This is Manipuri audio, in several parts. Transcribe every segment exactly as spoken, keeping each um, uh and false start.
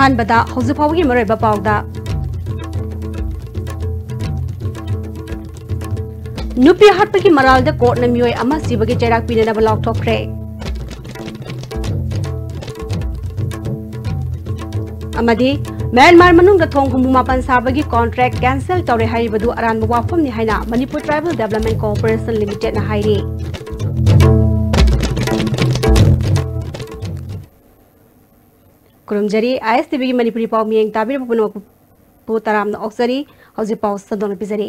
ꯑꯍꯥꯟꯕꯗ ꯍꯧꯖꯤꯛ ꯐꯥꯎꯕꯒꯤ ꯃꯔꯨꯑꯣꯏꯕ ꯄꯥꯎꯗ꯫ ꯅꯨꯄꯤ ꯍꯥꯠꯄꯒꯤ ꯃꯔꯥꯜꯗ ꯀꯣꯔꯠꯅ ꯃꯤꯑꯣꯏ ꯑꯃ ꯁꯤꯕꯒꯤ ꯆꯩꯔꯥꯛ ꯄꯤꯅꯅꯕ ꯂꯥꯎꯊꯣꯛꯈ꯭ꯔꯦ꯫ ꯑꯃꯗꯤ ꯃ꯭ꯌꯥꯟꯃꯥꯔ ꯃꯅꯨꯡꯗ ꯊꯣꯡ ꯍꯨꯝꯐꯨ ꯃꯥꯄꯟ ꯁꯥꯕꯒꯤ ꯀꯣꯟꯇ꯭ꯔꯦꯛ ꯀꯦꯟꯁꯦꯜ ꯇꯧꯔꯦ ꯍꯥꯏꯔꯤꯕꯗꯨ ꯑꯔꯥꯟꯕ ꯋꯥꯐꯝꯅꯤ ꯍꯥꯏꯅ ꯃꯅꯤꯄꯨꯔ ꯇ꯭ꯔꯥꯏꯕꯦꯜ ꯗꯤꯕꯦꯂꯞꯃꯦꯟ ꯀꯣꯔꯄꯣꯔꯦꯁꯟ ꯂꯤꯃꯤꯇꯦꯗꯅ ꯍꯥꯏꯔꯤ꯫ ꯈꯨꯔꯨꯝꯖꯔꯤ, ꯑꯥꯏ ꯑꯦꯁ ꯇꯤ ꯚꯤꯒꯤ ꯃꯅꯤꯄꯨꯔꯤ ꯄꯥꯎ ꯃꯤꯠꯌꯦꯡ ꯇꯥꯕꯤꯔꯤꯕ ꯄꯨꯝꯅꯃꯛꯄꯨ ꯇꯔꯥꯝꯅ ꯑꯣꯛꯆꯔꯤ꯫ ꯍꯧꯖꯤꯛ ꯄꯥꯎ ꯁꯟꯗꯣꯛꯅ ꯄꯤꯖꯔꯤ꯫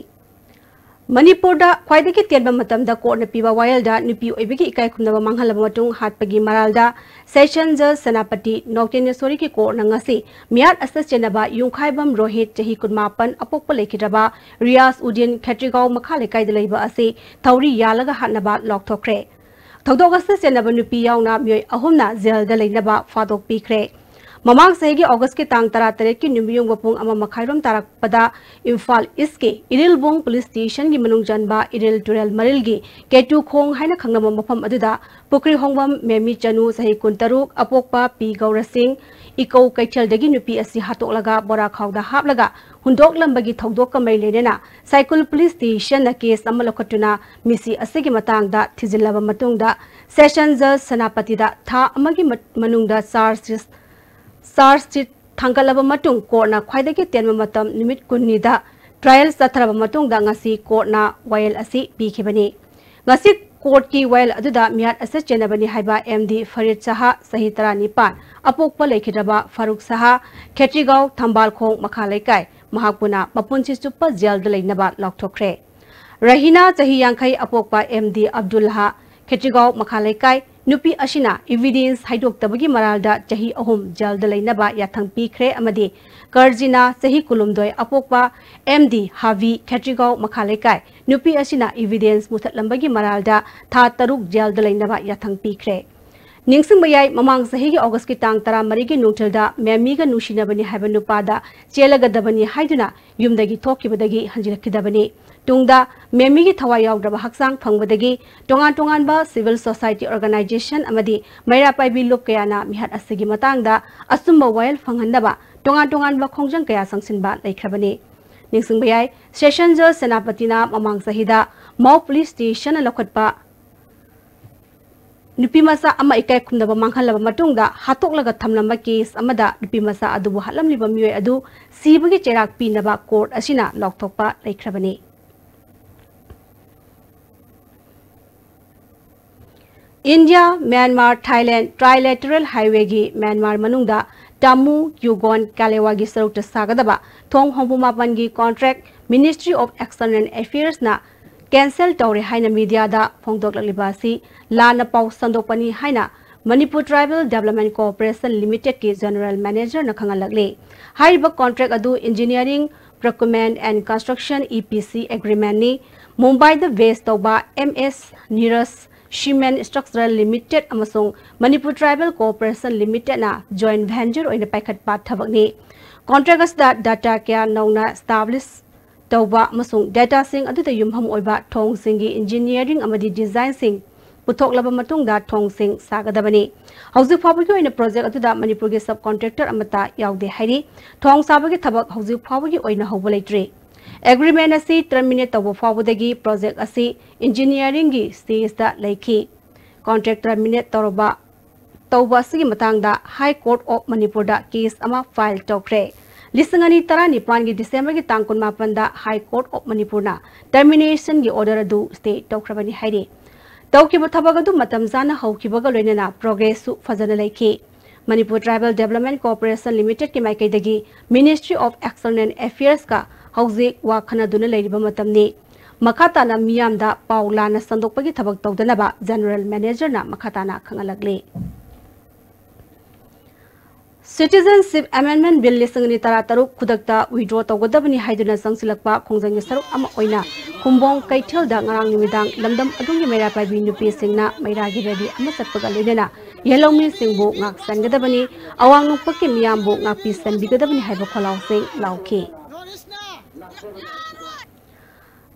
ꯃꯅꯤꯄꯨꯔꯗ ꯈ꯭ꯋꯥꯏꯗꯒꯤ ꯇꯦꯟꯕ ꯃꯇꯝꯗ ꯀꯣꯔꯠꯅ ꯄꯤꯕ ꯋꯥꯌꯦꯜꯗ ꯅꯨꯄꯤ ꯑꯣꯏꯕꯒꯤ ꯏꯀꯥꯏ ꯈꯨꯝꯅꯕ ꯃꯥꯡꯍꯜꯂꯕ ꯃꯇꯨꯡ ꯍꯥꯠꯄꯒꯤ ꯃꯔꯥꯜꯗ ꯁꯦꯁꯟ ꯖꯖ ꯁꯦꯅꯥꯄꯇꯤ ꯅꯣꯛꯇꯦꯅꯦꯁꯣꯔꯤꯒꯤ ꯀꯣꯔꯠꯅ ꯉꯁꯤ ꯃꯤꯌꯥꯠ ꯑꯁ ꯆꯦꯟꯅꯕ ꯌꯨꯝꯈꯥꯏꯕꯝ ꯔꯣꯍꯤꯠ, ꯆꯍꯤ ꯀꯨꯟꯃꯥꯄꯟ, ꯑꯄꯣꯛꯄ ꯂꯩꯈꯤꯗ꯭ꯔꯕ ꯔꯤꯌꯥꯖ ꯎꯗꯤꯟ, ꯈꯦꯇ꯭ꯔꯤꯒꯥꯎ ꯃꯈꯥ ꯂꯩꯀꯥꯏꯗ ꯂꯩꯕ ꯑꯁꯤ ꯊꯧꯔꯤ ꯌꯥꯜꯂꯒ ꯍꯥꯠꯅꯕ ꯂꯥꯎꯊꯣꯛꯈ꯭ꯔꯦ꯫ ꯊꯧꯗꯣꯛ ꯑꯁꯤꯗ ꯆꯦꯟꯅꯕ ꯅꯨꯄꯤ ꯌꯥꯎꯅ ꯃꯤꯑꯣꯏ ꯑꯍꯨꯝꯅ ꯖꯦꯜꯗ ꯂꯩꯅꯕ ꯐꯥꯗꯣꯛꯄꯤꯈ꯭ꯔꯦ꯫ ꯃꯃꯥꯡ ꯆꯍꯤꯒꯤ ꯑꯣꯒꯁꯀꯤ ꯇꯥꯡ ꯇꯔꯥꯇꯔꯦꯠꯀꯤ ꯅꯨꯃꯤꯠꯌꯨꯡꯕ ꯄꯨꯡ ꯑꯃ ꯃꯈꯥꯏꯔꯣꯝ ꯇꯥꯔꯛꯄꯗ ꯏꯝꯐꯥꯜ ꯏꯁꯀꯤ ꯏꯔꯤꯜꯕꯨꯡ ꯄꯨꯂꯤꯁ ꯁ꯭ꯇꯦꯁꯟꯒꯤ ꯃꯅꯨꯡ ꯆꯟꯕ ꯏꯔꯤꯜ ꯇꯨꯔꯦꯜ ꯃꯔꯤꯜꯒꯤ ꯀꯦꯇꯨꯈꯣꯡ ꯍꯥꯏꯅ ꯈꯪꯅꯕ ꯃꯐꯝ ꯑꯗꯨꯗ ꯄꯨꯈ꯭ꯔꯤꯍꯣꯡꯕꯝ ꯃꯦꯃꯤ ꯆꯅꯨ, ꯆꯍꯤ ꯀꯨꯟꯇꯔꯨꯛ, ꯑꯄꯣꯛꯄ ꯄꯤ ꯒꯧꯔꯁꯤꯡ, ꯏꯀꯧ ꯀꯩꯊꯦꯜꯗꯒꯤ ꯅꯨꯄꯤ ꯑꯁꯤ ꯍꯥꯠꯇꯣꯛꯂꯒ ꯕꯣꯔꯥꯈꯥꯎꯗ ꯍꯥꯞꯂꯒ ꯍꯨꯟꯗꯣꯛꯂꯝꯕꯒꯤ ꯊꯧꯗꯣꯛꯀ ꯃꯔꯤ ꯂꯩꯅꯅ ꯁꯥꯏꯀꯨꯜ ꯄꯨꯂꯤꯁ ꯁ꯭ꯇꯦꯁꯟꯅ ꯀꯦꯁ ꯑꯃ ꯂꯧꯈꯠꯇꯨꯅ ꯃꯤꯁꯤ ꯑꯁꯤꯒꯤ ꯃꯇꯥꯡꯗ ꯊꯤꯖꯤꯜꯂꯕ ꯃꯇꯨꯡꯗ ꯁꯦꯁꯟ ꯖꯖ ꯁꯦꯅꯥꯄꯇꯤꯗ ꯊꯥ ꯑꯃꯒꯤ ꯃ-, ꯃꯅꯨꯡꯗ ꯆꯥꯔꯖ ꯁꯤꯠ, ꯆꯥꯔꯖ ꯁꯤꯠ ꯊꯥꯡꯒꯠꯂꯕ ꯃꯇꯨꯡ ꯀꯣꯔꯠꯅ ꯈ꯭ꯋꯥꯏꯗꯒꯤ ꯇꯦꯟꯕ ꯃꯇꯝ ꯅꯨꯃꯤꯠ ꯀꯨꯟꯅꯤꯗ ꯇ꯭ꯔꯥꯌꯦꯜ ꯆꯠꯊꯔꯕ ꯃꯇꯨꯡꯗ ꯉꯁꯤ ꯀꯣꯔꯠꯅ ꯋꯥꯌꯦꯜ ꯑꯁꯤ ꯄꯤꯈꯤꯕꯅꯤ꯫ ꯉꯁꯤ ꯀꯣꯔꯠꯀꯤ ꯋꯥꯌꯦꯜ ꯑꯗꯨꯗ ꯃꯤꯌꯥꯠ ꯑꯁ ꯆꯦꯟꯅꯕꯅꯤ ꯍꯥꯏꯕ ꯑꯦꯝ ꯗꯤ ꯐꯔꯤꯗ ꯁꯍꯥ, ꯆꯍꯤ ꯇꯔꯥꯅꯤꯄꯥꯟ, ꯑꯄꯣꯛꯄ ꯂꯩꯈꯤꯗ꯭ꯔꯕ ꯐꯥꯔꯨꯛ ꯁꯍꯥ, ꯈꯦꯇ꯭ꯔꯤꯒꯥꯎ ꯊꯝꯕꯥꯜꯈꯣꯡ ꯃꯈꯥ ꯂꯩꯀꯥꯏ, ꯃꯍꯥꯛꯄꯨꯅ ꯃꯄꯨꯟꯁꯤ ꯆꯨꯞꯄ ꯖꯦꯜꯗ ꯂꯩꯅꯕ ꯂꯥꯎꯊꯣꯛꯈ꯭ꯔꯦ꯫ ꯔꯍꯤꯅꯥ, ꯆꯍꯤ ꯌꯥꯡꯈꯩ, ꯑꯄꯣꯛꯄ ꯑꯦꯝ ꯗꯤ ꯑꯕꯗꯨꯜ ꯍꯥ, ꯈꯦꯇ꯭ꯔꯤꯒꯥꯎ ꯃꯈꯥ ꯂꯩꯀꯥꯏ, ꯅꯨꯄꯤ ꯑꯁꯤꯅ ꯏꯚꯤꯗꯦꯟꯁ ꯍꯥꯏꯗꯣꯛꯇꯕꯒꯤ ꯃꯔꯥꯜꯗ ꯆꯍꯤ ꯑꯍꯨꯝ ꯖꯦꯜꯗ ꯂꯩꯅꯕ ꯌꯥꯊꯪ ꯄꯤꯈ꯭ꯔꯦ ꯑꯃꯗꯤ ꯀꯔꯖꯤꯅꯥ, ꯆꯍꯤ ꯀꯨꯟꯍꯨꯝꯗꯣꯏ, ꯑꯄꯣꯛꯄ ꯑꯦꯝ ꯗꯤ ꯍꯥꯕꯤ, ꯈꯦꯇ꯭ꯔꯤꯒꯥꯎ ꯃꯈꯥ ꯂꯩꯀꯥꯏ, ꯅꯨꯄꯤ ꯑꯁꯤꯅ ꯏꯚꯤꯗꯦꯟꯁ ꯃꯨꯊꯠꯂꯝꯕꯒꯤ ꯃꯔꯥꯜꯗ ꯊꯥ ꯇꯔꯨꯛ ꯖꯦꯜꯗ ꯂꯩꯅꯕ ꯌꯥꯊꯪ ꯄꯤꯈ꯭ꯔꯦ꯫ ꯅꯤꯡꯁꯤꯡꯕ ꯌꯥꯏ, ꯃꯃꯥꯡ ꯆꯍꯤꯒꯤ ꯑꯣꯒꯁꯀꯤ ꯇꯥꯡ ꯇꯔꯥꯃꯔꯤꯒꯤ ꯅꯨꯡꯊꯤꯜꯗ ꯃꯦꯃꯤꯒ ꯅꯨꯡꯁꯤꯅꯕꯅꯤ ꯍꯥꯏꯕ ꯅꯨꯄꯥꯗ ꯆꯦꯜꯂꯒꯗꯕꯅꯤ ꯍꯥꯏꯗꯨꯅ ꯌꯨꯝꯗꯒꯤ ꯊꯣꯛꯈꯤꯕꯗꯒꯤ ꯍꯟꯖꯤꯜꯂꯛꯈꯤꯗꯕꯅꯤ꯫ ꯇꯨꯡꯗ ꯃꯦꯃꯤꯒꯤ ꯊꯋꯥꯏ ꯌꯥꯎꯗ꯭ꯔꯕ ꯍꯛꯆꯥꯡ ꯐꯪꯕꯗꯒꯤ ꯇꯣꯉꯥꯟ ꯇꯣꯉꯥꯟꯕ civil society organization ꯑꯃꯗꯤ ꯃꯩꯔꯥ ꯄꯥꯏꯕꯤ ꯂꯨꯞ ꯀꯌꯥꯅ ꯃꯤꯍꯠ ꯑꯁꯤꯒꯤ ꯃꯇꯥꯡꯗ ꯑꯆꯨꯝꯕ ꯋꯥꯌꯦꯜ ꯐꯪꯍꯟꯅꯕ ꯇꯣꯉꯥꯟ ꯇꯣꯉꯥꯟꯕ ꯈꯣꯡꯖꯪ ꯀꯌꯥ ꯆꯪꯁꯤꯟꯕ ꯂꯩꯈ꯭ꯔꯕꯅꯤ꯫ ꯅꯤꯡꯁꯤꯡꯕ ꯌꯥꯏ, ꯁꯦꯁꯟ ꯖꯖ ꯁꯦꯅꯥꯄꯇꯤꯅ ꯃꯃꯥꯡ ꯆꯍꯤꯗ ꯃꯥꯎ ꯄꯨꯂꯤꯁ ꯁ꯭ꯇꯦꯁꯟꯅ ꯂꯧꯈꯠꯄ ꯅꯨꯄꯤꯃꯆꯥ ꯑꯃ ꯏꯀꯥꯏ ꯈꯨꯝꯅꯕ ꯃꯥꯡꯍꯜꯂꯕ ꯃꯇꯨꯡꯗ ꯍꯥꯠꯇꯣꯛꯂꯒ ꯊꯝꯂꯝꯕ ꯀꯦꯁ ꯑꯃꯗ ꯅꯨꯄꯤꯃꯆꯥ ꯑꯗꯨꯕꯨ ꯍꯥꯠꯂꯝꯂꯤꯕ ꯃꯤꯑꯣꯏ ꯑꯗꯨ ꯁꯤꯕꯒꯤ ꯆꯩꯔꯥꯛ ꯄꯤꯅꯕ ꯀꯣꯔꯠ ꯑꯁꯤꯅ ꯂꯥꯎꯊꯣꯛꯄ ꯂꯩꯈ꯭ꯔꯕꯅꯤ꯫ ꯏꯟꯗꯤꯌꯥ, ꯃ꯭ꯌꯥꯟꯃꯥꯔ, ꯊꯥꯏꯂꯦꯟ trilateral highwayꯒꯤ ꯃ꯭ꯌꯥꯟꯃꯥꯔ ꯃꯅꯨꯡꯗ ꯇꯥꯃꯨ, ꯌꯨꯒꯣꯟ, ꯀꯥꯂꯦꯋꯥꯒꯤ ꯁꯔꯨꯛꯇ ꯁꯥꯒꯗꯕ ꯊꯣꯡ ꯍꯨꯝꯐꯨ ꯃꯥꯄꯟꯒꯤ contract Ministry of External Affairsꯅ cancel ꯇꯧꯔꯦ ꯍꯥꯏꯅ ꯃꯤꯗꯤꯌꯥꯗ ꯐꯣꯡꯗꯣꯛꯂꯛꯂꯤꯕ ꯑꯁꯤ ꯂꯥꯟꯅ ꯄꯥꯎ ꯁꯟꯗꯣꯛꯄꯅꯤ ꯍꯥꯏꯅ Manipur Tribal Development Corporation Limitedꯀꯤ General Managerꯅ ꯈꯪꯍꯜꯂꯛꯂꯤ꯫ ꯍꯥꯏꯔꯤꯕ contract ꯑꯗꯨ Engineering, Procurement and Construction, E P C, Agreementꯅꯤ꯫ ꯃꯨꯝꯕꯥꯏꯗ base ꯇꯧꯕ M S Neeraj Cement Structural Limited ꯑꯃꯁꯨꯡ Manipur Tribal Corporation Limitedꯅ joint venture ꯑꯣꯏꯅ ꯄꯥꯏꯈꯠꯄ ꯊꯕꯛꯅꯤ꯫ Contract ꯑꯁꯤꯗ data ꯀꯌꯥ ꯅꯧꯅ establish ꯇꯧꯕ ꯑꯃꯁꯨꯡ dataꯁꯤꯡ ꯑꯗꯨꯗ ꯌꯨꯝꯐꯝ ꯑꯣꯏꯕ ꯊꯣꯡꯁꯤꯡꯒꯤ engineering ꯑꯃꯗꯤ designꯁꯤꯡ ꯄꯨꯊꯣꯛꯂꯕ ꯃꯇꯨꯡꯗ ꯊꯣꯡꯁꯤꯡ ꯁꯥꯒꯗꯕꯅꯤ꯫ ꯍꯧꯖꯤꯛ ꯐꯥꯎꯕꯒꯤ ꯑꯣꯏꯅ project ꯑꯗꯨꯗ ꯃꯅꯤꯄꯨꯔꯒꯤ subcontractor ꯑꯃꯠꯇ ꯌꯥꯎꯗꯦ ꯍꯥꯏꯔꯤ꯫ ꯊꯣꯡ ꯁꯥꯕꯒꯤ ꯊꯕꯛ ꯍꯧꯖꯤꯛ ꯐꯥꯎꯕꯒꯤ ꯑꯣꯏꯅ ꯍꯧꯕ ꯂꯩꯇ꯭ꯔꯤ꯫ Agreement ꯑꯁꯤ terminate ꯇꯧꯕ ꯐꯥꯎꯕꯗꯒꯤ project ꯑꯁꯤ engineeringꯒꯤ stageꯇ ꯂꯩꯈꯤ꯫ Contract terminate ꯇꯧꯔꯕ ꯇꯧꯕ ꯑꯁꯤꯒꯤ ꯃꯇꯥꯡꯗ High Court of Manipurꯗ case ꯑꯃ file ꯇꯧꯈ꯭ꯔꯦ꯫ ꯂꯤꯁꯤꯡ ꯑꯅꯤ ꯇꯔꯥꯅꯤꯄꯥꯟꯒꯤ Decemberꯒꯤ ꯇꯥꯡ ꯀꯨꯟꯃꯥꯄꯟꯗ High Court of Manipurꯅ terminationꯒꯤ order ꯑꯗꯨ stay ꯇꯧꯈ꯭ꯔꯕꯅꯤ ꯍꯥꯏꯔꯤ꯫ ꯇꯧꯈꯤꯕ ꯊꯕꯛ ꯑꯗꯨ ꯃꯇꯝ ꯆꯥꯅ ꯍꯧꯈꯤꯕꯒ ꯂꯣꯏꯅꯅ progressꯁꯨ ꯐꯖꯅ ꯂꯩꯈꯤ꯫ ꯃꯅꯤꯄꯨꯔ Tribal Development Corporation Limitedꯀꯤ ꯃꯥꯏꯀꯩꯗꯒꯤ Ministry of External Affairsꯀ ꯍꯧꯖꯤꯛ ꯋꯥ ꯈꯟꯅꯗꯨꯅ ꯂꯩꯔꯤꯕ ꯃꯇꯝꯅꯤ꯫ ꯃꯈꯥ ꯇꯥꯅ ꯃꯤꯌꯥꯝꯗ ꯄꯥꯎ ꯂꯥꯟꯅ ꯁꯟꯗꯣꯛꯄꯒꯤ ꯊꯕꯛ ꯇꯧꯗꯅꯕ General Managerꯅ ꯃꯈꯥ ꯇꯥꯅ ꯈꯪꯍꯜꯂꯛꯂꯤ꯫ Citizenship Amendment Bill ꯂꯤꯁꯤꯡ ꯑꯅꯤ ꯇꯔꯥꯇꯔꯨꯛ ꯈꯨꯗꯛꯇ withdraw ꯇꯧꯒꯗꯕꯅꯤ ꯍꯥꯏꯗꯨꯅ ꯆꯪꯁꯤꯜꯂꯛꯄ ꯈꯣꯡꯖꯪꯒꯤ ꯁꯔꯨꯛ ꯑꯃ ꯑꯣꯏꯅ ꯈꯨꯝꯕꯣꯡ ꯀꯩꯊꯦꯜꯗ ꯉꯔꯥꯡ ꯅꯨꯃꯤꯗꯥꯡ ꯂꯝꯗꯝ ꯑꯗꯨꯒꯤ ꯃꯩꯔꯥ ꯄꯥꯏꯕꯤ ꯅꯨꯄꯤꯁꯤꯡꯅ ꯃꯩꯔꯥꯒꯤ rally ꯑꯃ ꯆꯠꯄꯒ ꯂꯣꯏꯅꯅ ꯌꯦꯜꯍꯧꯃꯤꯁꯤꯡꯕꯨ ꯉꯥꯛ ꯁꯦꯟꯒꯗꯕꯅꯤ, ꯑꯋꯥꯡ ꯅꯣꯡꯄꯣꯛꯀꯤ ꯃꯤꯌꯥꯝꯕꯨ ꯉꯥꯛꯄꯤ ꯁꯦꯟꯕꯤꯒꯗꯕꯅꯤ ꯍꯥꯏꯕ ꯈꯣꯜꯂꯥꯎꯁꯤꯡ ꯂꯥꯎꯈꯤ꯫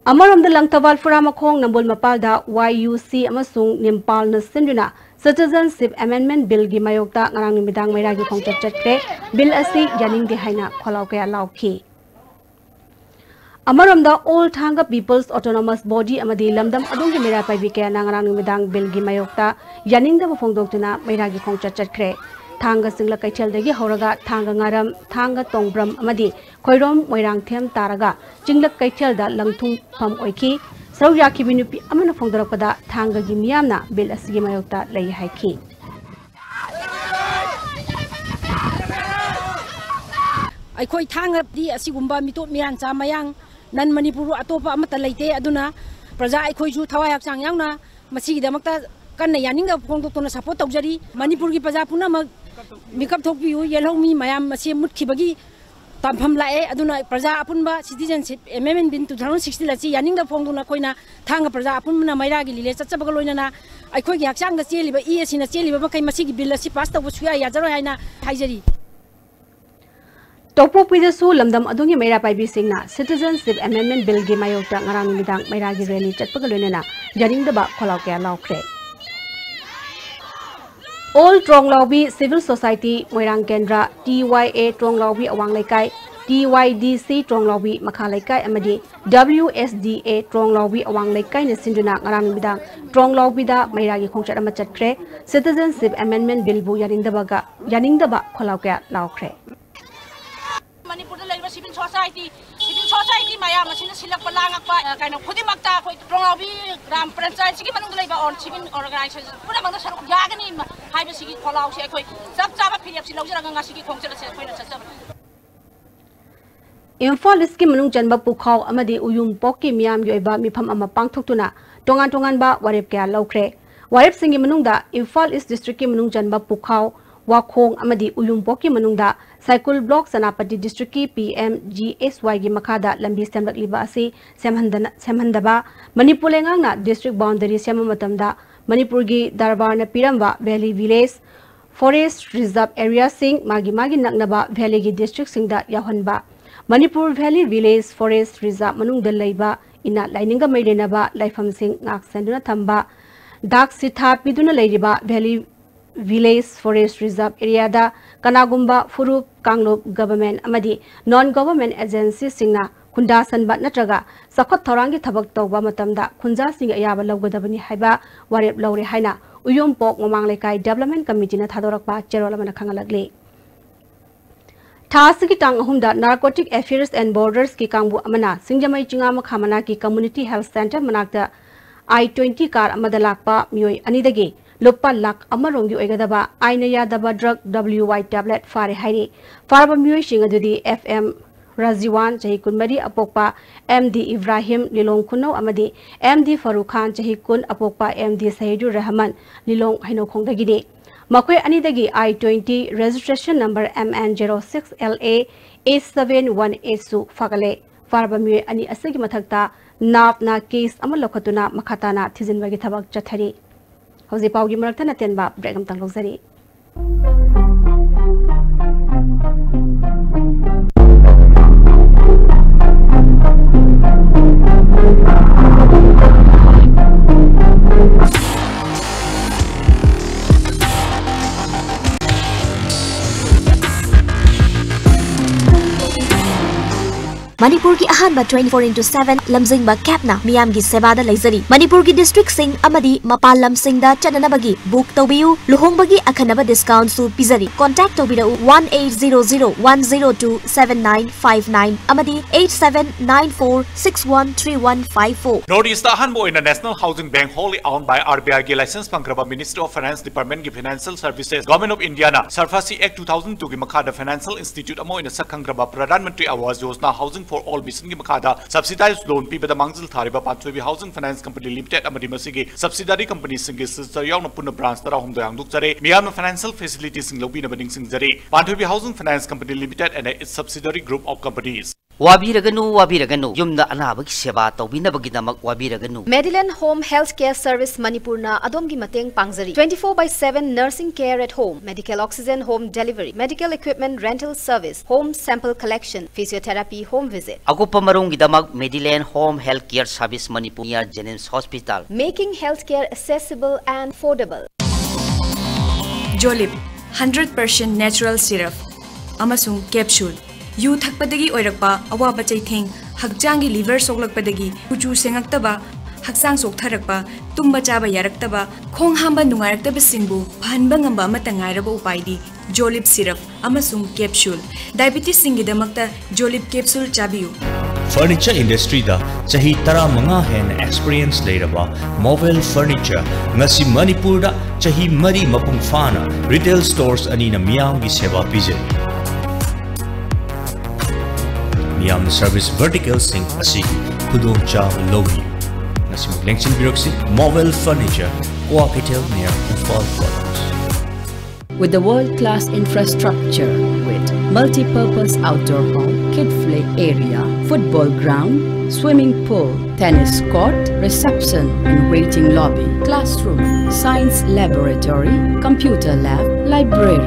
ꯑꯃꯔꯣꯝꯗ, ꯂꯪꯊꯕꯥꯜ ꯐꯨꯔꯥꯃꯈꯣꯡ ꯅꯝꯕꯣꯜ ꯃꯄꯥꯜꯗ ꯋꯥꯏ ꯌꯨ ꯁꯤ ꯑꯃꯁꯨꯡ ꯅꯤꯝꯄꯥꯜꯅ ꯁꯤꯟꯗꯨꯅ Citizenship Amendment Billꯒꯤ ꯃꯥꯌꯣꯛꯇ ꯉꯔꯥꯡ ꯅꯨꯃꯤꯗꯥꯡ ꯃꯩꯔꯥꯒꯤ ꯈꯣꯡꯆꯠ ꯆꯠꯈ꯭ꯔꯦ꯫ Bill ꯑꯁꯤ ꯌꯥꯅꯤꯡꯗꯦ ꯍꯥꯏꯅ ꯈꯣꯜꯂꯥꯎ ꯀꯌꯥ ꯂꯥꯎꯈꯤ꯫ ꯑꯃꯔꯣꯝꯗ, All Thanga People's Autonomous Body ꯑꯃꯗꯤ ꯂꯝꯗꯝ ꯑꯗꯨꯒꯤ ꯃꯩꯔꯥ ꯄꯥꯏꯕꯤ ꯀꯌꯥꯅ ꯉꯔꯥꯡ ꯅꯨꯃꯤꯗꯥꯡ Billꯒꯤ ꯃꯥꯌꯣꯛꯇ ꯌꯥꯅꯤꯡꯗꯕ ꯐꯣꯡꯗꯣꯛꯇꯨꯅ ꯃꯩꯔꯥꯒꯤ ꯈꯣꯡꯆꯠ ꯆꯠꯈ꯭ꯔꯦ꯫ ꯊꯥꯡꯒ ꯆꯤꯡꯂꯛ ꯀꯩꯊꯦꯜꯗꯒꯤ ꯍꯧꯔꯒ ꯊꯥꯡꯒ ꯉꯥꯔꯝ, ꯊꯥꯡꯒ ꯇꯣꯡꯕ꯭ꯔꯝ ꯑꯃꯗꯤ ꯈꯣꯏꯔꯣꯝ ꯃꯣꯏꯔꯥꯡꯊꯦꯝ ꯇꯥꯔꯒ ꯆꯤꯡꯂꯛ ꯀꯩꯊꯦꯜꯗ ꯂꯪꯊꯨꯝꯐꯝ ꯑꯣꯏꯈꯤ꯫ ꯁꯔꯨꯛ ꯌꯥꯈꯤꯕꯤ ꯅꯨꯄꯤ ꯑꯃꯅ ꯐꯣꯡꯗꯣꯔꯛꯄꯗ, ꯊꯥꯡꯒꯒꯤ ꯃꯤꯌꯥꯝꯅ Bill ꯑꯁꯤꯒꯤ ꯃꯥꯌꯣꯛꯇ ꯂꯩ ꯍꯥꯏꯈꯤ꯫ ꯑꯩꯈꯣꯏ ꯊꯥꯡꯒꯗꯤ ꯑꯁꯤꯒꯨꯝꯕ ꯃꯤꯇꯣꯞ ꯃꯤꯔꯥꯟꯆꯥ ꯃꯌꯥꯡ ꯅꯟ ꯃꯅꯤꯄꯨꯔ ꯑꯇꯣꯞꯄ ꯑꯃꯠꯇ ꯂꯩꯇꯦ꯫ ꯑꯗꯨꯅ ꯄ꯭ꯔꯖꯥ ꯑꯩꯈꯣꯏꯁꯨ ꯊꯋꯥꯏ ꯍꯛꯆꯥꯡ ꯌꯥꯎꯅ ꯃꯁꯤꯒꯤꯗꯃꯛꯇ ꯀꯟꯅ ꯌꯥꯅꯤꯡꯗꯕ ꯐꯣꯡꯗꯣꯛꯇꯨꯅ support ꯇꯧꯖꯔꯤ꯫ ꯃꯅꯤꯄꯨꯔꯒꯤ ꯄ꯭ꯔꯖꯥ ꯄꯨꯝꯅꯃꯛ ꯃꯤꯀꯞ ꯊꯣꯛꯄꯤꯌꯨ꯫ ꯌꯦꯜꯍꯧꯃꯤ ꯃꯌꯥꯝ ꯑꯁꯤ ꯃꯨꯠꯈꯤꯕꯒꯤ ꯇꯥꯟꯐꯝ ꯂꯥꯛꯑꯦ꯫ ꯑꯗꯨꯅ ꯄ꯭ꯔꯖꯥ ꯑꯄꯨꯟꯕ Citizenship Amendment Bill two thousand sixteen ꯑꯁꯤ ꯌꯥꯅꯤꯡꯗꯕ ꯐꯣꯡꯗꯨꯅ ꯑꯩꯈꯣꯏꯅ ꯊꯥꯡꯒ ꯄ꯭ꯔꯖꯥ ꯑꯄꯨꯟꯕꯅ ꯃꯩꯔꯥꯒꯤ ꯂꯤꯂꯦ ꯆꯠꯆꯕꯒ ꯂꯣꯏꯅꯅ ꯑꯩꯈꯣꯏꯒꯤ ꯍꯛꯆꯥꯡꯗ ꯆꯦꯜꯂꯤꯕ ꯏ ꯑꯁꯤꯅ ꯆꯦꯜꯂꯤꯕ ꯃꯈꯩ ꯃꯁꯤꯒꯤ Bill ꯑꯁꯤ pass ꯇꯧꯕ ꯁꯨꯡꯌꯥ ꯌꯥꯖꯔꯣꯏ ꯍꯥꯏꯅ ꯍꯥꯏꯖꯔꯤ꯫ ꯇꯣꯄꯣꯛꯄꯤꯗꯁꯨ ꯂꯝꯗꯝ ꯑꯗꯨꯒꯤ ꯃꯩꯔꯥ ꯄꯥꯏꯕꯤꯁꯤꯡꯅ Citizenship Amendment Billꯒꯤ ꯃꯥꯌꯣꯛꯇ ꯉꯔꯥꯡ ꯅꯨꯃꯤꯗꯥꯡ ꯃꯩꯔꯥꯒꯤ rally ꯆꯠꯄꯒ ꯂꯣꯏꯅꯅ ꯌꯥꯅꯤꯡꯗꯕ ꯈꯣꯜꯂꯥꯎ ꯀꯌꯥ ꯂꯥꯎꯈ꯭ꯔꯦ꯫ All ꯇ꯭ꯔꯣꯡꯂꯥꯎꯕꯤ Civil Society ꯃꯣꯏꯔꯥꯡ ꯀꯦꯟꯗ꯭ꯔ, T Y A ꯇ꯭ꯔꯣꯡꯂꯥꯎꯕꯤ ꯑꯋꯥꯡ ꯂꯩꯀꯥꯏ, T Y D C ꯇ꯭ꯔꯣꯡꯂꯥꯎꯕꯤ ꯃꯈꯥ ꯂꯩꯀꯥꯏ ꯑꯃꯗꯤ W S D A ꯇ꯭ꯔꯣꯡꯂꯥꯎꯕꯤ ꯑꯋꯥꯡ ꯂꯩꯀꯥꯏꯅ ꯁꯤꯟꯗꯨꯅ ꯉꯔꯥꯡ ꯅꯨꯃꯤꯗꯥꯡ ꯇ꯭ꯔꯣꯡꯂꯥꯎꯕꯤꯗ ꯃꯩꯔꯥꯒꯤ ꯈꯣꯡꯆꯠ ꯑꯃ ꯆꯠꯈ꯭ꯔꯦ꯫ Citizenship Amendment Billꯕꯨ ꯌꯥꯅꯤꯡꯗꯕꯒ, ꯌꯥꯅꯤꯡꯗꯕ ꯈꯣꯜꯂꯥꯎ ꯀꯌꯥ ꯂꯥꯎꯈ꯭ꯔꯦ꯫ ꯃꯅꯤꯄꯨꯔꯗ ꯂꯩꯔꯤꯕ civil society, civil society ꯃꯌꯥꯝ ꯑꯁꯤꯅ ꯁꯤꯜꯂꯛꯄ ꯂꯥꯡꯉꯛꯄ, ꯑ, ꯀꯩꯅꯣ ꯈꯨꯗꯤꯡꯃꯛꯇ ꯑꯩꯈꯣꯏ ꯇ꯭ꯔꯣꯡꯂꯥꯎꯕꯤ ꯒ꯭ꯔꯥꯝ ꯄꯟꯆꯥꯌꯠꯁꯤꯒꯤ ꯃꯅꯨꯡꯗ ꯂꯩꯕ all civil organization ꯄꯨꯝꯅꯃꯛꯅ ꯁꯔꯨꯛ ꯌꯥꯒꯅꯤ ꯍꯥꯏꯕꯁꯤꯒꯤ ꯈꯣꯜꯂꯥꯎꯁꯦ ꯑꯩꯈꯣꯏ ꯆꯞ ꯆꯥꯕ ꯐꯤꯔꯦꯞꯁꯤ ꯂꯧꯖꯔꯒ ꯉꯁꯤꯒꯤ ꯈꯣꯡꯆꯠ ꯑꯁꯦ ꯑꯩꯈꯣꯏꯅ ꯆꯠꯆꯕꯅꯤ꯫ ꯏꯝꯐꯥꯜ ꯏꯁꯀꯤ ꯃꯅꯨꯡ ꯆꯟꯕ ꯄꯨꯈꯥꯎ ꯑꯃꯗꯤ ꯎꯌꯨꯝꯄꯣꯛꯀꯤ ꯃꯤꯌꯥꯝꯒꯤ ꯑꯣꯏꯕ ꯃꯤꯐꯝ ꯑꯃ ꯄꯥꯡꯊꯣꯛꯇꯨꯅ ꯇꯣꯉꯥꯟ ꯇꯣꯉꯥꯟꯕ ꯋꯥꯔꯦꯞ ꯀꯌꯥ ꯂꯧꯈ꯭ꯔꯦ꯫ ꯋꯥꯔꯦꯞꯁꯤꯡꯒꯤ ꯃꯅꯨꯡꯗ ꯏꯝꯐꯥꯜ ꯏꯁ ꯗꯤꯁꯇ꯭ꯔꯤꯛꯀꯤ ꯃꯅꯨꯡ ꯆꯟꯕ ꯄꯨꯈꯥꯎ, ꯋꯥꯈꯣꯡ ꯑꯃꯗꯤ ꯎꯌꯨꯝꯄꯣꯛꯀꯤ ꯃꯅꯨꯡꯗ ꯁꯥꯏꯀꯨꯜ ꯕ꯭ꯂꯣꯛ ꯁꯦꯅꯥꯄꯇꯤ ꯗꯤꯁꯇ꯭ꯔꯤꯛꯀꯤ P M G S Yꯒꯤ ꯃꯈꯥꯗ ꯂꯝꯕꯤ ꯁꯦꯝꯂꯛꯂꯤꯕ ꯑꯁꯤ ꯁꯦꯝꯍꯟꯗꯅ-, ꯁꯦꯝꯍꯟꯗꯕ, ꯃꯅꯤꯄꯨꯔ ꯂꯩꯉꯥꯛꯅ ꯗꯤꯁꯇ꯭ꯔꯤꯛ ꯕꯥꯎꯟꯗꯔꯤ ꯁꯦꯝꯕ ꯃꯇꯝꯗ ꯃꯅꯤꯄꯨꯔꯒꯤ ꯗꯔꯕꯥꯔꯅ ꯄꯤꯔꯝꯕ valley village forest reserve areaꯁꯤꯡ ꯃꯥꯒꯤ ꯃꯥꯒꯤ ꯅꯛꯅꯕ valleyꯒꯤ districtꯁꯤꯡꯗ ꯌꯥꯎꯍꯟꯕ, Manipur valley village forest reserve ꯃꯅꯨꯡꯗ ꯂꯩꯕ ꯏꯟꯅ ꯂꯥꯏꯅꯤꯡꯒ ꯃꯩ ꯂꯩꯅꯕ ꯂꯥꯏꯐꯝꯁꯤꯡ ꯉꯥꯛ ꯁꯦꯟꯗꯨꯅ ꯊꯝꯕ, ꯗꯥꯛ ꯁꯤꯊꯥ ꯄꯤꯗꯨꯅ ꯂꯩꯔꯤꯕ Valley Village Forest Reserve Area ꯗ ꯀꯅꯥꯒꯨꯝꯕ ꯐꯨꯔꯨꯞ, ꯀꯥꯡꯂꯨꯞ, government ꯑꯃꯗꯤ non government agency ꯁꯤꯡꯅ ꯈꯨꯟꯗꯥꯁꯟꯕ ꯅꯠꯇ꯭ꯔꯒ ꯆꯥꯎꯈꯠ ꯊꯧꯔꯥꯡꯒꯤ ꯊꯕꯛ ꯇꯧꯕ ꯃꯇꯝꯗ ꯈꯨꯟꯖꯥꯁꯤꯡꯒꯤ ꯑꯌꯥꯕ ꯂꯧꯒꯗꯕꯅꯤ ꯍꯥꯏꯕ ꯋꯥꯔꯦꯞ ꯂꯧꯔꯦ ꯍꯥꯏꯅ ꯎꯌꯣꯝꯄꯣꯛ ꯃꯃꯥꯡ ꯂꯩꯀꯥꯏ Development Committee ꯅ ꯊꯥꯗꯣꯔꯛꯄ ꯆꯦꯔꯣꯜ ꯑꯃꯅ ꯈꯪꯍꯜꯂꯛꯂꯤ꯫ ꯊꯥ ꯑꯁꯤꯒꯤ ꯇꯥꯡ ꯑꯍꯨꯝꯗ Narcotic Affairs and Borders ꯀꯤ ꯀꯥꯡꯕꯨ ꯑꯃꯅ ꯁꯤꯡꯖꯃꯩ ꯆꯤꯉꯥ ꯃꯈꯥ ꯃꯅꯥꯛꯀꯤ Community Health Center ꯃꯅꯥꯛꯇ I twenty car ꯑꯃꯗ ꯂꯥꯛꯄ ꯃꯤꯑꯣꯏ ꯑꯅꯤꯗꯒꯤ ꯂꯨꯄꯥ ꯂꯥꯈ ꯑꯃ ꯔꯣꯝꯒꯤ ꯑꯣꯏꯒꯗꯕ ꯑꯥꯏꯟꯅ ꯌꯥꯗꯕ drug W Y tablet ꯐꯥꯔꯦ ꯍꯥꯏꯔꯤ꯫ ꯐꯥꯔꯕ ꯃꯤꯑꯣꯏꯁꯤꯡ ꯑꯗꯨꯗꯤ F M ꯔꯥꯖꯤꯋꯥꯟ, ꯆꯍꯤ ꯀꯨꯟꯃꯔꯤ, ꯑꯄꯣꯛꯄ M D ꯏꯕ꯭ꯔꯥꯍꯤꯝ, ꯂꯤꯂꯣꯡ ꯈꯨꯅꯧ, ꯑꯃꯗꯤ M D ꯐꯥꯔꯨꯛ ꯈꯥꯟ, ꯆꯍꯤ ꯀꯨꯟ, ꯑꯄꯣꯛꯄ M D ꯁꯍꯤꯗꯨꯔ ꯔꯍꯃꯟ, ꯂꯤꯂꯣꯡ ꯍꯩꯅꯧꯈꯣꯡꯗꯒꯤꯅꯤ꯫ ꯃꯈꯣꯏ ꯑꯅꯤꯗꯒꯤ I twenty registration number M N zero six L A eight seven one eight ꯁꯨ ꯐꯥꯒꯠꯂꯦ꯫ ꯐꯥꯔꯕ ꯃꯤꯑꯣꯏ ꯑꯅꯤ ꯑꯁꯤꯒꯤ ꯃꯊꯛꯇ ꯅꯥꯞꯅ case ꯑꯃ ꯂꯧꯈꯠꯇꯨꯅ ꯃꯈꯥ ꯇꯥꯅ ꯊꯤꯖꯤꯟꯕꯒꯤ ꯊꯕꯛ ꯆꯠꯊꯔꯤ꯫ ꯍꯧꯖꯤꯛ ꯄꯥꯎꯒꯤ ꯃꯔꯛꯇ ꯑꯇꯦꯟꯕ break ꯑꯃꯇꯪ ꯂꯧꯖꯔꯤ꯫ ꯃꯅꯤꯄꯨꯔꯒꯤ ꯑꯍꯥꯟꯕ twenty four into seven ꯂꯝꯖꯤꯡꯕ cabꯅ ꯃꯤꯌꯥꯝꯒꯤ ꯁꯦꯕꯥꯗ ꯂꯩꯖꯔꯤ꯫ ꯃꯅꯤꯄꯨꯔꯒꯤ districtꯁꯤꯡ ꯑꯃꯗꯤ ꯃꯄꯥꯟ ꯂꯝꯁꯤꯡꯗ ꯆꯠꯅꯅꯕꯒꯤ book ꯇꯧꯕꯤꯌꯨ꯫ ꯂꯨꯍꯣꯡꯕꯒꯤ ꯑꯈꯟꯅꯕ discountꯁꯨ ꯄꯤꯖꯔꯤ꯫ Contact ꯇꯧꯕꯤꯔꯛꯎ one eight zero zero one zero two seven nine five nine ꯑꯃꯗꯤ eight seven nine four six one three one five four꯫ North East ꯑꯍꯥꯟꯕ ꯑꯣꯏꯅ National Housing Bank wholly owned by R B I ꯒꯤ license ꯐꯪꯈ꯭ꯔꯕ Ministry of Finance Departmentꯀꯤ Financial Services, Government of Indiaꯅ SARFAESI Act two thousand twoꯒꯤ ꯃꯈꯥꯗ financial institute ꯑꯃ ꯑꯣꯏꯅ ꯁꯛ ꯈꯪꯈ꯭ꯔꯕ Pradhan Mantri Awas Yojana Housing for All Missionꯒꯤ ꯃꯈꯥꯗ subsidized loan ꯄꯤꯕꯗ ꯃꯥꯡꯖꯤꯜ ꯊꯥꯔꯤꯕ ꯄꯥꯟꯊꯣꯏꯕꯤ Housing Finance Company Limited ꯑꯃꯗꯤ ꯃꯁꯤꯒꯤ subsidiary companyꯁꯤꯡꯒꯤ sister ꯌꯥꯎꯅ ꯄꯨꯟꯅ branch ꯇꯔꯥꯍꯨꯝꯗꯣꯏ ꯍꯥꯡꯗꯣꯛꯆꯔꯦ꯫ ꯃꯤꯌꯥꯝꯅ financial facilitiesꯁꯤꯡ ꯂꯧꯕꯤꯅꯕ ꯅꯤꯡꯁꯤꯡꯖꯔꯤ꯫ ꯄꯥꯟꯊꯣꯏꯕꯤ Housing Finance Company Limited and its subsidiary group of companies꯫ ꯋꯥꯕꯤꯔꯒꯅꯨ, ꯋꯥꯕꯤꯔꯒꯅꯨ꯫ ꯌꯨꯝꯗ ꯑꯅꯥꯕꯒꯤ ꯁꯦꯕꯥ ꯇꯧꯕꯤꯅꯕꯒꯤꯗꯃꯛ ꯋꯥꯕꯤꯔꯒꯅꯨ꯫ Mediland Home Health Care Service ꯃꯅꯤꯄꯨꯔꯅ ꯑꯗꯣꯝꯒꯤ ꯃꯇꯦꯡ ꯄꯥꯡꯖꯔꯤ꯫ Twenty four by seven nursing care at home, medical oxygen home delivery, medical equipment rental service, home sample collection, physiotherapy home visit. ꯑꯀꯨꯞꯄ ꯃꯔꯣꯜꯒꯤꯗꯃꯛ Mediland Home Health Care Service Manipur, near Jenims Hospital. Making healthcare accessible and affordable. Jolib, hundred percent natural syrup ꯑꯃꯁꯨꯡ capsule꯫ ꯌꯨ ꯊꯛꯄꯗꯒꯤ ꯑꯣꯏꯔꯛꯄ ꯑꯋꯥꯕ ꯆꯩꯊꯦꯡ, ꯍꯛꯆꯥꯡꯒꯤ liver ꯁꯣꯛꯂꯛꯄꯗꯒꯤ ꯀꯨꯆꯨ ꯁꯦꯡꯉꯛꯇꯕ, ꯍꯛꯆꯥꯡ ꯆꯣꯛꯊꯔꯛꯄ, ꯇꯨꯝꯕ ꯆꯥꯕ ꯌꯥꯔꯛꯇꯕ, ꯈꯣꯡ ꯍꯥꯝꯕ ꯅꯨꯡꯉꯥꯏꯔꯛꯇꯕꯁꯤꯡꯕꯨ ꯐꯍꯟꯕ ꯉꯝꯕ ꯑꯃꯠꯇ ꯉꯥꯏꯔꯕ ꯎꯄꯥꯏꯗꯤ Jolib syrup ꯑꯃꯁꯨꯡ capsule꯫ Diabetesꯁꯤꯡꯒꯤꯗꯃꯛꯇ Jolib capsule ꯆꯥꯕꯤꯌꯨ꯫ Furniture industryꯗ ꯆꯍꯤ ꯇꯔꯥꯃꯉꯥ ꯍꯦꯟꯅ experience ꯂꯩꯔꯕ Movel Furniture ꯉꯁꯤ ꯃꯅꯤꯄꯨꯔꯗ ꯆꯍꯤ ꯃꯔꯤ ꯃꯄꯨꯡ ꯐꯥꯅ retail stores ꯑꯅꯤꯅ ꯃꯤꯌꯥꯝꯒꯤ ꯁꯦꯕꯥ ꯄꯤꯖꯔꯤ꯫ ꯃꯤꯌꯥꯝꯅ service verticalꯁꯤꯡ ꯑꯁꯤꯒꯤ ꯈꯨꯗꯣꯡꯆꯥꯕ ꯂꯧꯕꯤꯌꯨ꯫ ꯉꯁꯤꯃꯛ ꯂꯦꯡꯁꯤꯟꯕꯤꯔꯛꯁꯤ, Movel Furniture, Kwakeithel, near Imphal College꯫ With a world-class infrastructure with multi-purpose outdoor hall, kid play area, football ground, swimming pool, tennis court, reception and waiting lobby, classroom, science laboratory, computer lab, library,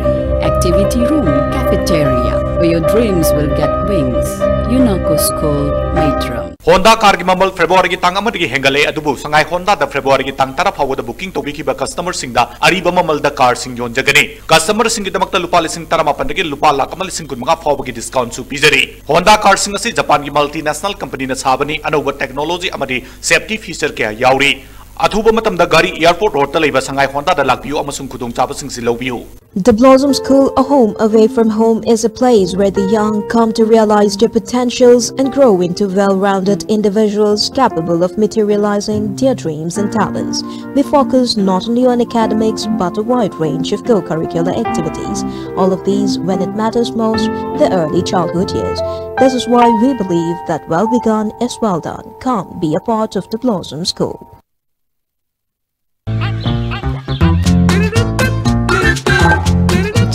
activity room, cafeteria, where your dreams will get wings. Unico School, Maitram. Honda carꯒꯤ ꯃꯃꯜ Februaryꯒꯤ ꯇꯥꯡ ꯑꯃꯗꯒꯤ ꯍꯦꯟꯒꯠꯂꯦ, ꯑꯗꯨꯕꯨ ꯁꯉꯥꯏ Hondaꯗ Februaryꯒꯤ ꯇꯥꯡ ꯇꯔꯥ ꯐꯥꯎꯕꯗ booking ꯇꯧꯕꯤꯈꯤꯕ customerꯁꯤꯡꯗ ꯑꯔꯤꯕ ꯃꯃꯜꯗ carꯁꯤꯡ ꯌꯣꯟꯖꯒꯅꯤ꯫ Customerꯁꯤꯡꯒꯤꯗꯃꯛꯇ ꯂꯨꯄꯥ ꯂꯤꯁꯤꯡ ꯇꯔꯥꯃꯥꯄꯟꯗꯒꯤ ꯂꯨꯄꯥ ꯂꯥꯈ ꯑꯃ ꯂꯤꯁꯤꯡ ꯀꯨꯟꯃꯉꯥ ꯐꯥꯎꯕꯒꯤ discountꯁꯨ ꯄꯤꯖꯔꯤ꯫ Honda carꯁꯤꯡ ꯑꯁꯤ Japanꯒꯤ multinational companyꯅ ꯁꯥꯕꯅꯤ, ꯑꯅꯧꯕ technology ꯑꯃꯗꯤ safety feature ꯀꯌꯥ ꯌꯥꯎꯔꯤ꯫ ꯑꯊꯨꯕ ꯃꯇꯝꯗ ꯒꯥꯔꯤ airport roadꯇ ꯂꯩꯕ ꯁꯉꯥꯏ Hondaꯗ ꯂꯥꯛꯄꯤꯌꯨ ꯑꯃꯁꯨꯡ ꯈꯨꯗꯣꯡꯆꯥꯕꯁꯤꯡꯁꯤ ꯂꯧꯕꯤꯌꯨ꯫ The Blossom School, a home away from home, is a place where the young come to realize their potentials and grow into well-rounded individuals capable of materializing their dreams and talents. We focus not only on academics but a wide range of co-curricular activities, all of these when it matters most, the early childhood years. This is why we believe that well begun is well done. Come be a part of the Blossom School.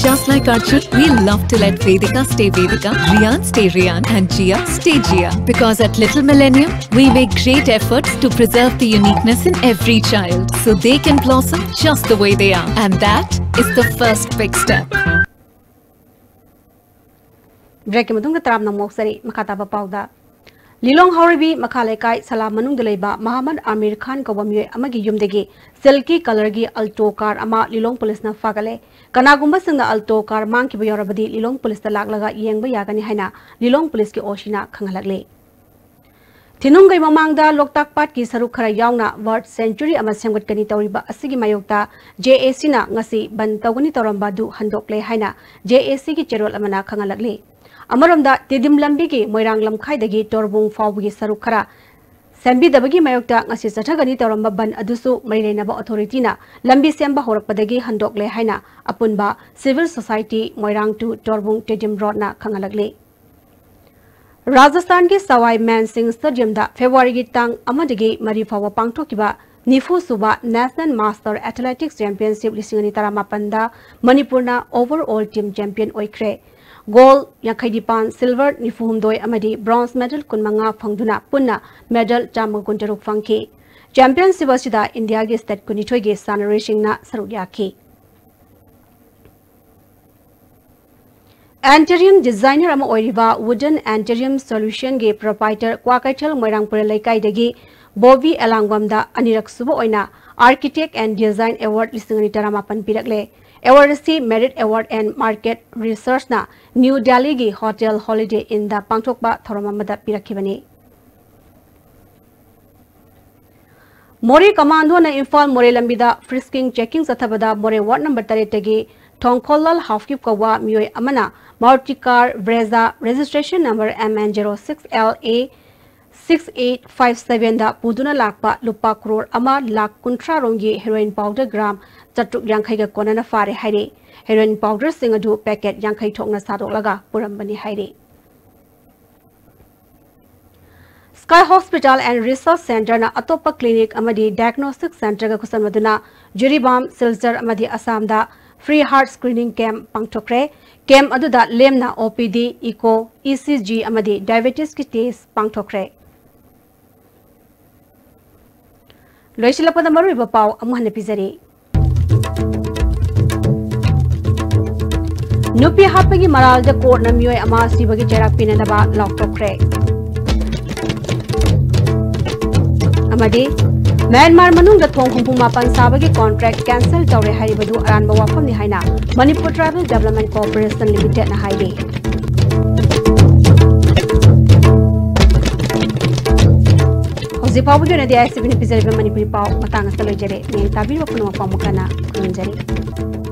Just Like Arjun, we love to let Vedika stay Vedika, Rian stay Rian, and Jia stay Jia. Because at Little Millennium, we make great efforts to preserve the uniqueness in every child so they can blossom just the way they are. And that is the first big step. Break ꯀꯤ ꯃꯇꯨꯡꯗ ꯇꯔꯥꯝꯅ ꯃꯣꯛꯆꯔꯤ꯫ ꯃꯈꯥ ꯇꯥꯕ ꯄꯥꯎꯗ, ꯂꯤꯂꯣꯡ ꯍꯥꯎꯔꯩꯕꯤ ꯃꯈꯥ ꯂꯩꯀꯥꯏ ꯁꯂꯥ ꯃꯅꯨꯡꯗ ꯂꯩꯕ ꯃꯍꯥꯃꯗ ꯑꯃꯤꯔ ꯈꯥꯟ ꯀꯧꯕ ꯃꯤꯑꯣꯏ ꯑꯃꯒꯤ ꯌꯨꯝꯗꯒꯤ silky colour ꯒꯤ Alto car ꯑꯃ ꯂꯤꯂꯣꯡ ꯄꯨꯂꯤꯁꯅ ꯐꯥꯒꯠꯂꯦ꯫ ꯀꯅꯥꯒꯨꯝꯕꯁꯤꯡꯅ Alto car ꯃꯥꯡꯈꯤꯕ ꯌꯥꯎꯔꯕꯗꯤ ꯂꯤꯂꯣꯡ ꯄꯨꯂꯤꯁꯇ ꯂꯥꯛꯂꯒ ꯌꯦꯡꯕ ꯌꯥꯒꯅꯤ ꯍꯥꯏꯅ ꯂꯤꯂꯣꯡ ꯄꯨꯂꯤꯁꯀꯤ OC ꯅ ꯈꯪꯍꯜꯂꯛꯂꯤ꯫ ꯊꯤꯅꯨꯡꯒꯩ ꯃꯃꯥꯡꯗ ꯂꯣꯛꯇꯥꯛ ꯄꯥꯠꯀꯤ ꯁꯔꯨꯛ ꯈꯔ ꯌꯥꯎꯅ bird sanctuary ꯑꯃ ꯁꯦꯝꯒꯠꯀꯅꯤ ꯇꯧꯔꯤꯕ ꯑꯁꯤꯒꯤ ꯃꯥꯌꯣꯛꯇ JAC ꯅ ꯉꯁꯤ ꯕꯟ ꯇꯧꯒꯅꯤ ꯇꯧꯔꯝꯕ ꯑꯗꯨ ꯍꯟꯗꯣꯛꯂꯦ ꯍꯥꯏꯅ JAC ꯒꯤ ꯆꯦꯔꯣꯜ ꯑꯃꯅ ꯈꯪꯍꯜꯂꯛꯂꯤ꯫ ꯑꯃꯔꯣꯝꯗ, ꯇꯦꯗꯤꯝ ꯂꯝꯕꯤꯒꯤ ꯃꯣꯏꯔꯥꯡ ꯂꯝꯈꯥꯏꯗꯒꯤ ꯇꯣꯔꯕꯨꯡ ꯐꯥꯎꯕꯒꯤ ꯁꯔꯨꯛ ꯈꯔ ꯁꯦꯝꯕꯤꯗꯕꯒꯤ ꯃꯥꯌꯣꯛꯇ ꯉꯁꯤ ꯆꯠꯊꯒꯅꯤ ꯇꯧꯔꯝꯕ ꯕꯟ ꯑꯗꯨꯁꯨ ꯃꯔꯤ ꯂꯩꯅꯕ authority ꯅ ꯂꯝꯕꯤ ꯁꯦꯝꯕ ꯍꯧꯔꯛꯄꯗꯒꯤ ꯍꯟꯗꯣꯛꯂꯦ ꯍꯥꯏꯅ ꯑꯄꯨꯟꯕ civil society Moirang to ꯇꯣꯔꯕꯨꯡ ꯇꯦꯗꯤꯝ road ꯅ ꯈꯪꯍꯜꯂꯛꯂꯤ꯫ ꯔꯥꯖꯁꯊꯥꯟꯒꯤ ꯁꯋꯥꯏ ꯃꯥꯟ ꯁꯤꯡ stadium ꯗ February ꯒꯤ ꯇꯥꯡ ꯑꯃꯗꯒꯤ ꯃꯔꯤ ꯐꯥꯎꯕ ꯄꯥꯡꯊꯣꯛꯈꯤꯕ ꯅꯤꯐꯨ ꯁꯨꯕ National Master Athletics Championship ꯂꯤꯁꯤꯡ ꯑꯅꯤ ꯇꯔꯥꯃꯥꯄꯟꯗ ꯃꯅꯤꯄꯨꯔꯅ overall team champion ꯑꯣꯏꯈ꯭ꯔꯦ꯫ Gold ꯌꯥꯡꯈꯩ ꯅꯤꯄꯥꯟ, silver ꯅꯤꯐꯨ ꯍꯨꯝꯗꯣꯏ ꯑꯃꯗꯤ bronze medal ꯀꯨꯟꯃꯉꯥ ꯐꯪꯗꯨꯅ ꯄꯨꯟꯅ medal ꯆꯥꯝꯃꯒ ꯀꯨꯟꯇꯔꯨꯛ ꯐꯪꯈꯤ꯫ Championship ꯑꯁꯤꯗ ꯏꯟꯗꯤꯌꯥꯒꯤ state ꯀꯨꯟꯅꯤꯊꯣꯏꯒꯤ ꯁꯥꯟꯅꯔꯣꯏꯁꯤꯡꯅ ꯁꯔꯨꯛ ꯌꯥꯈꯤ꯫ Anthurium designer ꯑꯃ ꯑꯣꯏꯔꯤꯕ Wooden Anthurium Solution ꯒꯤ proprietor ꯀ꯭ꯋꯥꯀꯩꯊꯦꯜ ꯃꯣꯏꯔꯥꯡꯄꯨꯔꯦꯜ ꯂꯩꯀꯥꯏꯗꯒꯤ ꯕꯣꯕꯤ ꯑꯦꯂꯥꯡꯕꯝꯗ ꯑꯅꯤꯔꯛ ꯁꯨꯕ ꯑꯣꯏꯅ Architect and Design Award ꯂꯤꯁꯤꯡ ꯑꯅꯤ ꯇꯔꯥꯃꯥꯄꯟ ꯄꯤꯔꯛꯂꯦ꯫ Award ꯑꯁꯤ Merit Award and Market Research ꯅ ꯅ꯭ꯌꯨ ꯗꯦꯜꯂꯤꯒꯤ Hotel Holiday Inn ꯗ ꯄꯥꯡꯊꯣꯛꯄ ꯊꯧꯔꯝ ꯑꯃꯗ ꯄꯤꯔꯛꯈꯤꯕꯅꯤ꯫ ꯃꯣꯔꯦ commando ꯅ ꯏꯝꯐꯥꯜ ꯃꯣꯔꯦ ꯂꯝꯕꯤꯗ frisking checking ꯆꯠꯊꯕꯗ ꯃꯣꯔꯦ ward number ꯇꯔꯦꯠꯇꯒꯤ ꯊꯣꯡꯈꯣꯜꯂꯥꯜ ꯍꯥꯎꯀꯤꯞ ꯀꯧꯕ ꯃꯤꯑꯣꯏ ꯑꯃꯅ Maruti car Brezza registration number M N zero six L A six eight five seven ꯗ ꯄꯨꯗꯨꯅ ꯂꯥꯛꯄ ꯂꯨꯄꯥ ꯀ꯭ꯔꯣꯔ ꯑꯃ ꯂꯥꯈ ꯀꯨꯟꯊ꯭ꯔꯥ ꯔꯣꯝꯒꯤ heroin powder gram ꯆꯥꯇ꯭ꯔꯨꯛ ꯌꯥꯡꯈꯩꯒ ꯀꯣꯟꯅꯅ ꯐꯥꯔꯦ ꯍꯥꯏꯔꯤ꯫ Heroin powder ꯁꯤꯡ ꯑꯗꯨ packet ꯌꯥꯡꯈꯩ ꯊꯣꯛꯅ ꯁꯥꯗꯣꯛꯂꯒ ꯄꯨꯔꯝꯕꯅꯤ ꯍꯥꯏꯔꯤ꯫ Sky Hospital and Research Centreꯅ ꯑꯇꯣꯞꯄ clinic ꯑꯃꯗꯤ diagnostic centreꯒ ꯈꯨꯠꯁꯝꯅꯗꯨꯅ ꯖꯤꯔꯤꯕꯥꯝ, ꯁꯤꯜꯆꯔ ꯑꯃꯗꯤ ꯑꯁꯥꯝꯗ free heart screening camp ꯄꯥꯡꯊꯣꯛꯈ꯭ꯔꯦ꯫ Camp ꯑꯗꯨꯗ ꯂꯦꯝꯅ OPD, echo, ECG ꯑꯃꯗꯤ diabetesꯀꯤ test ꯄꯥꯡꯊꯣꯛꯈ꯭ꯔꯦ꯫ ꯂꯣꯏꯁꯤꯜꯂꯛꯄꯗ ꯃꯔꯨꯑꯣꯏꯕ ꯄꯥꯎ ꯑꯃꯨꯛ ꯍꯟꯅ ꯄꯤꯖꯔꯤ꯫ ꯅꯨꯄꯤ ꯍꯥꯠꯄꯒꯤ ꯃꯔꯥꯜꯗ courtꯅ ꯃꯤꯑꯣꯏ ꯑꯃ ꯁꯤꯕꯒꯤ ꯆꯩꯔꯥꯛ ꯄꯤꯅꯅꯕ ꯂꯥꯎꯊꯣꯛꯈ꯭ꯔꯦ꯫ ꯑꯃꯗꯤ ꯃ꯭ꯌꯥꯟꯃꯥꯔ ꯃꯅꯨꯡꯗ ꯊꯣꯡ ꯍꯨꯝꯐꯨ ꯃꯥꯄꯟ ꯁꯥꯕꯒꯤ contract cancel ꯇꯧꯔꯦ ꯍꯥꯏꯔꯤꯕꯗꯨ ꯑꯔꯥꯟꯕ ꯋꯥꯐꯝꯅꯤ ꯍꯥꯏꯅ Manipur Tribal Development Corporation Limitedꯅ ꯍꯥꯏꯔꯤ꯫ ꯍꯧꯖꯤꯛ ꯐꯥꯎꯕꯒꯤ ꯑꯣꯏꯅꯗꯤ ICBꯅ ꯄꯤꯖꯔꯤꯕ ꯃꯅꯤꯄꯨꯔꯤ ꯄꯥꯎ ꯃꯇꯥꯡ ꯑꯁꯤꯗ ꯂꯣꯏꯖꯔꯦ꯫ ꯃꯤꯠꯌꯦꯡ ꯇꯥꯕꯤꯔꯤꯕ ꯄꯨꯝꯅꯃꯛꯄꯨ ꯑꯃꯨꯛ ꯍꯟꯅ ꯈꯨꯔꯨꯝꯖꯔꯤ꯫